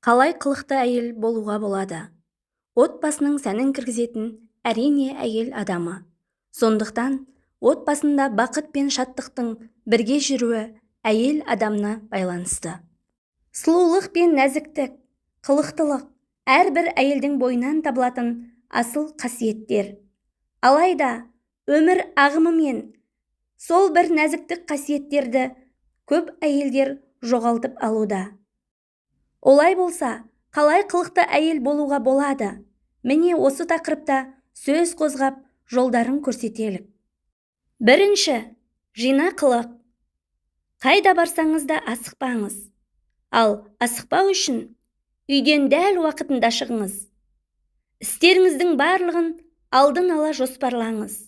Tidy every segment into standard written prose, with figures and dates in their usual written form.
Қалай қылықты әйел болуға болады? Отбасының сәнін кіргізетін, әрине, әйел адамы. Сондықтан отбасында бақыт пен шаттықтың бірге жүруі әйел адамына байланысты. Сұлулық пен нәзіктік, қылықтылық әрбір әйелдің бойынан табылатын асыл қасиеттер. Алайда өмір ағымымен сол бір нәзіктік қасиеттерді көп әйелдер жоғалтып алуда. Олай болса, қалай қылықты әйел болуға болады? Міне, осы тақырыпта сөз қозғап, жолдарын көрсетелік. Бірінші, жинақылық. Қайда барсаңыз да асықпаңыз. Ал асықпау үшін үйден дәл уақытында шығыңыз. Істеріңіздің барлығын алдын ала жоспарлаңыз.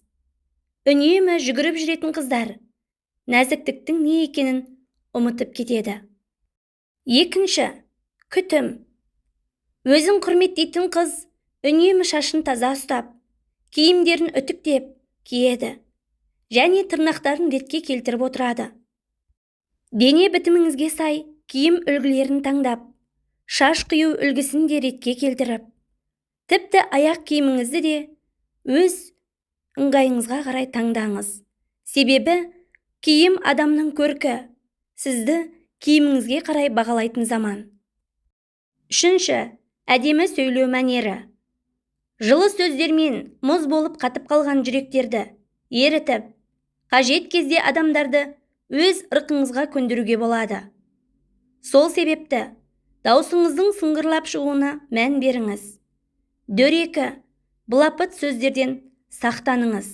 Үнемі жүгіріп жүретін қыздар нәзіктіктің не екенін ұмытып кетеді. Екінші, күтім. Өзін құрметтейтін қыз үнемі шашын таза ұстап, киімдерін үтіктеп киеді және тырнақтарын ретке келтіріп отырады. Дене бітіміңізге сай киім үлгілерін таңдап, шаш қию үлгісін де ретке келтіріп, тіпті аяқ киіміңізді де өз ыңғайыңызға қарай таңдаңыз. Себебі киім адамның көркі, сізді киіміңізге қарай бағалайтын заман. Үшінші, әдемі сөйлеу мәнері. Жылы сөздермен мұз болып қатып қалған жүректерді ерітіп, қажет кезде адамдарды өз ырқыңызға көндіруге болады. Сол себепті даусыңыздың сыңғырлап шығуына мән беріңіз. Дөрекі, былапыт сөздерден сақтаныңыз.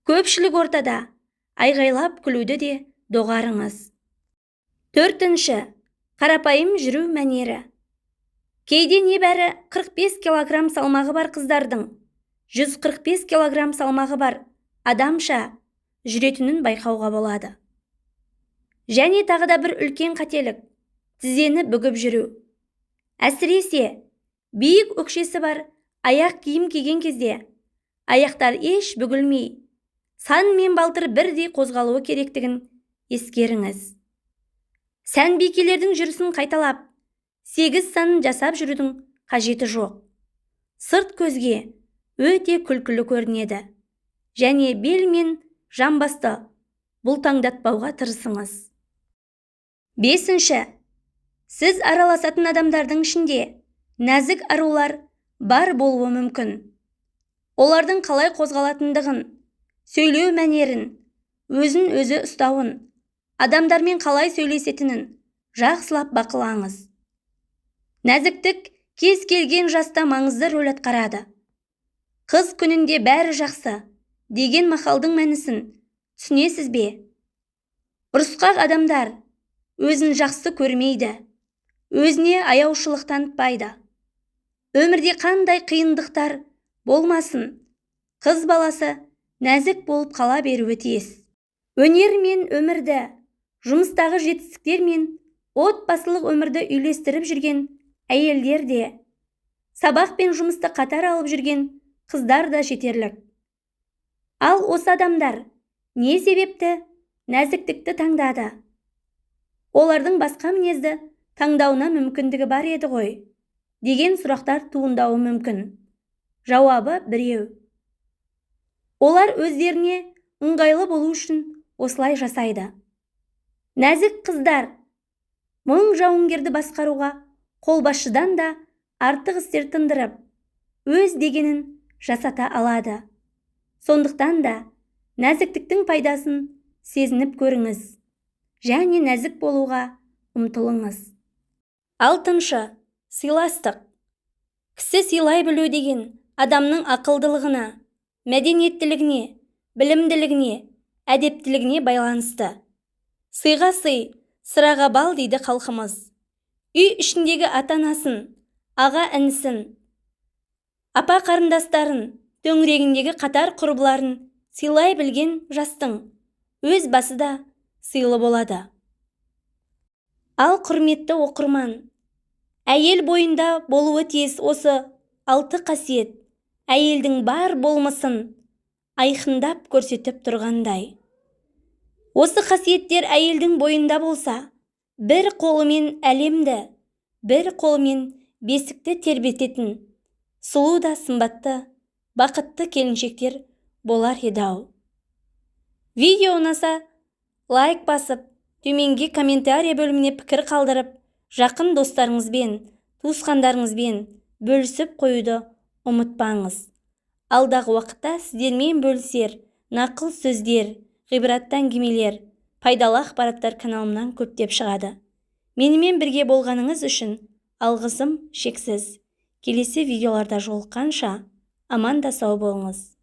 Көпшілік ортада айғайлап күлуді де доғарыңыз. Төртінші, қарапайым жүру мәнері. Кейде небәрі 45 килограмм салмағы бар қыздардың 145 килограмм салмағы бар адамша жүретінін байқауға болады. Және тағы да бір үлкен қателік – тізені бүгіп жүру. Әсіресе биік өкшесі бар аяқ киім киген кезде аяқтар еш бүгілмей, сан мен балтыр бірдей қозғалуы керектігін ескеріңіз. Сәнбикелердің жүрісін қайталап, 8 санын жасап жүрудің қажеті жоқ. Сырт көзге өте күлкілі көрінеді. Және бел мен жамбасты бұлтаңдатпауға тырысыңыз. Бесінші, сіз араласатын адамдардың ішінде нәзік арулар бар болуы мүмкін. Олардың қалай қозғалатындығын, сөйлеу мәнерін, өзін өзі ұстауын, адамдармен қалай сөйлесетінін жақсылап бақылаңыз. Нәзіктік кез келген жаста маңызды рөл атқарады. Қыз күнінде бәрі жақсы деген мақалдың мәнісін түсінесіз бе? Ұрысқақ адамдар өзін жақсы көрмейді, өзіне аяушылық танытпайды. Өмірде қандай қиындықтар болмасын, қыз баласы нәзік болып қала беруі тиіс. Өнер мен өмірді, жұмыстағы жетістіктер мен отбасылық өмірді үйлестіріп жүрген әйелдер де, сабақ пен жұмысты қатар алып жүрген қыздар да жетерлік. Ал осы адамдар не себепті нәзіктікті таңдады? Олардың басқа мінезді таңдауына мүмкіндігі бар еді ғой, деген сұрақтар туындауы мүмкін. Жауабы біреу. Олар өздеріне ыңғайлы болу үшін осылай жасайды. Нәзік қыздар мың жауынгерді басқаруға қолбасшыдан да артық істер тындырып, өз дегенін жасата алады. Сондықтан да нәзіктіктің пайдасын сезініп көріңіз және нәзік болуға ұмтылыңыз. Алтыншы, сыйластық. Кісі сыйлай білу деген адамның ақылдылығына, мәдениеттілігіне, білімділігіне, әдептілігіне байланысты. Сыйға сый, сыраға бал дейді халқымыз. Үй ішіндегі ата-анасын, аға інісін, апа қарындастарын, төңірегіндегі қатар құрбыларын сыйлай білген жастың өз басы да сыйлы болады. Ал құрметті оқырман, әйел бойында болуы тиіс осы 6 қасиет әйелдің бар болмысын айқындап көрсетіп тұрғандай. Осы қасиеттер әйелдің бойында болса, бір қолымен әлемді, бір қолымен бесікті тербететін сұлу да сымбатты, бақытты келіншектер болар еді-ау. Видео ұнаса, лайк басып, төменге комментария бөліміне пікір қалдырып, жақын достарыңызбен, туысқандарыңызбен бөлісіп қоюды ұмытпаңыз. Алдағы уақытта сіздермен бөлісер нақыл сөздер, ғибратты әңгімелер, пайдалы ақпараттар каналымнан көптеп шығады. Менімен бірге болғаныңыз үшін алғысым шексіз. Келесі видеоларда жолыққанша аман да сау болыңыз.